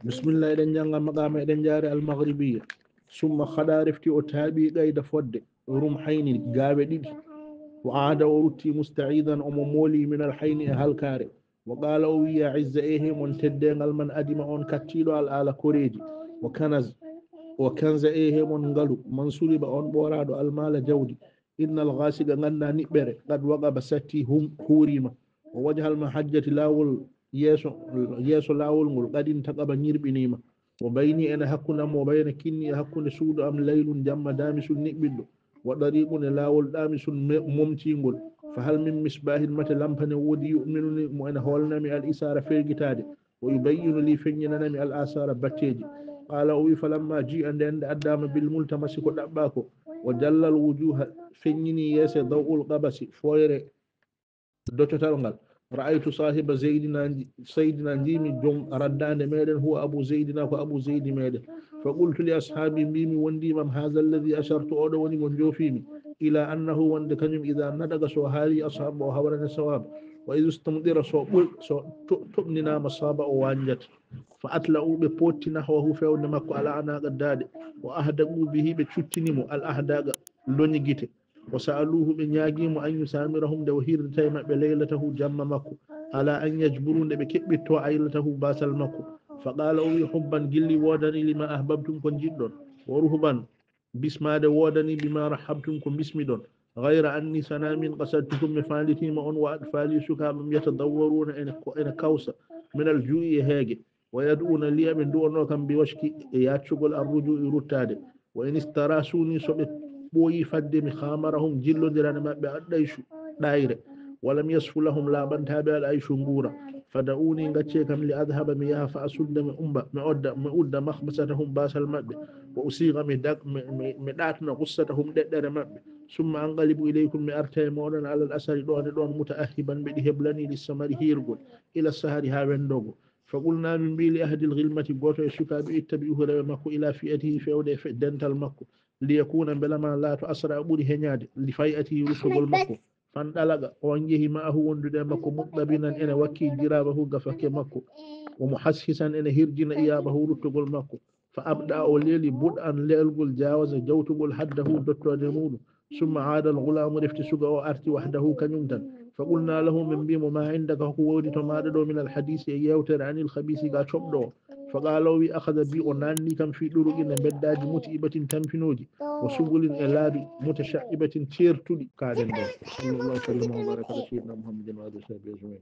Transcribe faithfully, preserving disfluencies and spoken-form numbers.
Bismillah, eɗen jannga maqama, eɗen jaare almaghribiya. Summa khada, refti o taaɓi qayda fodde, rumhayni, gaawe ɗiɗi. Wa aada, o rutti musta'idan, omo mooli min alhayni, e halkaare. Wa qala, o wi, ya izza, e he mon teddeengal, man adima, on kattiiɗo al ala koreeji. Wa kanaz, wa kanza, e he mon ngalu, man suliba, on ɓooraaɗo almaala jawdi. Innal ghasiqa, ganda niɓɓere, qad waqaba, satti, hum, huurima. Wa wajhal mahajjati, laawol yeeso, yeeso laawol ngol, qad intaqaba, ñirɓinima. Wa bayni, ene hakkunde am, wa bayna kinni, e hakkunde suudu am, laylun, jamma, damisun, niɓɓiɗɗo. Wa dariqun, e laawol damisun, me-, momtingol. Fa hal min misbahin, mate lampane woodi, yu'minuni, mo ene hoolnami al isaara, fergitaade. Wa yubayyinu li, feññinanami al asara, batteeji. Qala, o wi, falamma ji'a, nde nde addama bil multamasi, ko ɗaɓɓa ko. Wa jallal wujuha, feññini yeese, daw'ul qabasi, fooyre docotal ngal. Ra'aytu sahiba zaydina, nji-, saydina, njiimi joom raddande meɗen, huwa abu zaydina, ko abu zaydi meɗen. Fa qultu li ashabi, mbimi wondimam, hadha alladhi ashartu, oɗo woni mo joofimi, ila annahu, wonde kañum, idha nadaga, so haali, ashaba, o hawrane sawaba. Wa idha istumdira, so ɓul-, so to-, toɓninama, saba, o wanjat. Fa atla'u, ɓe potti, nahwahu, fewde makko, al a'naqa, daaɗe. Wa ahdaqu bihi, ɓe cuttini mo, al ahdaqa, loñi gite. Wa sa'aluhu, ɓe ñaagimo, an yusamirahum, nde o hirnita e maɓɓe, laylatahu, jamma makko, ala an yajburu, nde ɓe keɓɓitto, aylatahu, basal makko. Fa qala, o wi, hubban, gilli woodani, lima ahbabtum, ko njiɗɗon, wa ruhban, bismaade woodani, bima rahabtum, ko bismiɗon, ghayra anni, sana min qasadtukum, mi faalitima on, wa atfali, sukaaɓam, yatadawwaruna, ene ko-, ene kawsa, min al ju'i, e heege. Wa yad'una li, ɓe du'ono kam, bi washki, e yaccugol, arruju'i, ruttaade. Wa in istarasuni, so ɓe ɓooyi fadde mi, khamarahum, jillondiran e maɓɓe, al ayshu, ɗayre. Wa lam yasfu lahum, laaɓantaaɓe al ayshu, nguura. Fa da'uni, ngacce kam, li adhhaba, mi yaha, fa asudda, mi umba, mi odda, mi udda, makhmasatahum, basal maɓɓe. Wa usigha, mi dag-, mi, mi, mi ɗaatna, ghussatahum, ɗeɗɗere maɓɓe. Summa anqalibu ilaykum, mi arta e moɗon, alal asari, ɗon e ɗon, muta'ahhiban, mbeɗi heblani, lissamari, hiirgol, ila sahari, haa wendoogo. Fa qulna, min mbi li ahadil ghilmati, gooto e sukaaɓe, ittabi'uhu, rewe makko, ila fi'atihi, fewde e fe-, dental makko, liyakuna, mbela ma laato, asra, ɓuri heñaade, li fay'atihi, ruttogol makko. Fandalaqa, on yehi, ma'ahu, wondude e makko, muqtabinan, ene wakki, jirabahu, gafake makko, wa muhashisan, ene hirjina, iyabahu, ruttogol makko. Fa abda, o leeli, bud'an, leelgol, jawaza, jawtugol, haddahu, dottode muɗum. Summa aada al ghulamu, refti suga o arti, wahdahu, kañum tan. Fa qulna lahu, min mbimo, ma indaka, hoko woni to maɗa ɗo, min al hadisi, e yewtere, anil khabisi, ga coɓɗo o. Fa qala, o wi, akhadha bi, o nanni kam, fi ɗuruqi, e mbeddaaji, mutibatin, tampinooji, wa subulin, e laabi, mutasha'ibatin, ceertuɗi. Kaɗen ɗo. Sallallahu sallam wa baraka ala sayyidina Muhammadin wa alihi wa sahbihi ajma'in.